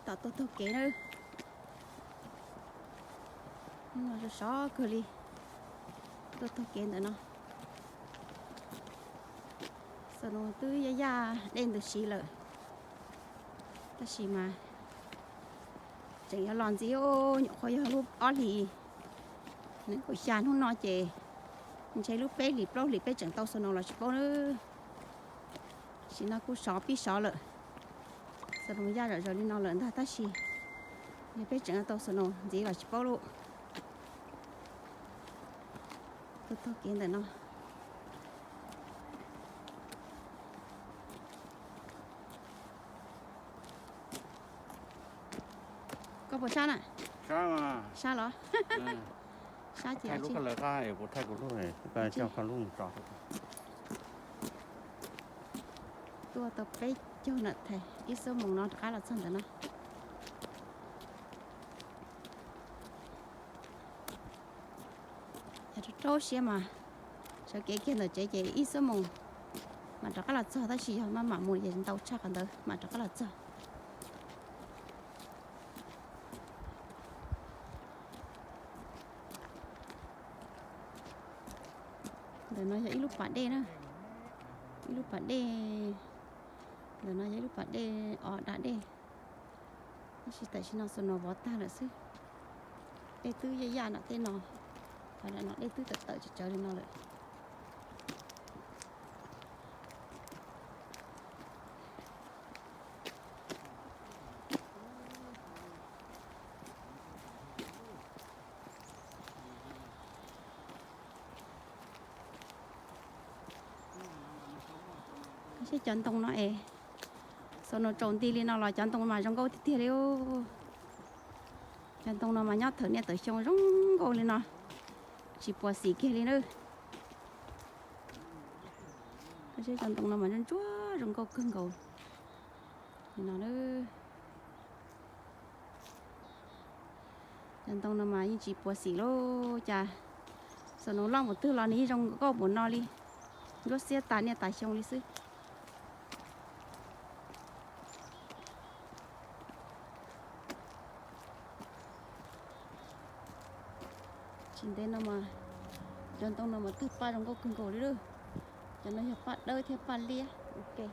Tom tuaj taug kev na. Hnub no sov sov kawg li. Tuaj taug kev ntawm no. Snow twb yaj yaj dej ntws si lawm, tab sis mas tseem yuav los ntxiv, nyuam qhuav yog lub ob hlis, nees nkaum xya hnub no ces ntshe lub peb hlis plaub hlis peb tseem tau snow los tsis paub na. Tam sim no kuj sov pib sov lawm, snow yaj zom zaws li no lawm ntag, tab sis ntshe peb tseem tau snow ntxiv los tsis paub lauj. Tuaj taug kev ntawm no. Koj puas sab na? Sab los? Sab ces kuv thaij kuv lub, koj coj koj lub mus tso. Tuaj tau peb caug na, thais ib xuab moos no rov qab los txog ntawm no. Yog rau rau siab mas sawv kev kiag ntawm tsev ces ib xuab moos mam rov qab los txog, tab sis yog maj mam mus ces ntau tshaj qhov ntawd mam rov qab los txog. Ntawm no yog ib lub pas dej na, ib lub pas dej. Ntawm no yog ib lub pas dej os, da dej, tab sis tam sim no snow vov tag lawm xwb. Dej twb yaj yaj nram tej no, nram no dej twb tawm tawm tsawv tsawv li no lawm. Seb cov ntoo no es, snow tsaus nti li no los cov ntoo mas zoo nkauj tiag tiag li. Cov ntoo no mas nyob thawm niaj tawm xyoo zoo nkauj li no, tsis puas xim kiag li na. Seb cov ntoo no mas ntsuab ntsuab zoo nkauj kawg nkaus li no. Cov ntoo no mas yeej tsis puas xim lauj, cas snow loj mus twg los nws yeej zoo nkauj npaum no li, ntsuab xiab tas niaj tas xyoo li xwb. Tsis ntev no mas cov ntoo no mas tawg paj zoo nkauj kawg nkaus li lawm. Cov no yog paj dawb thiab paj liab ua ke.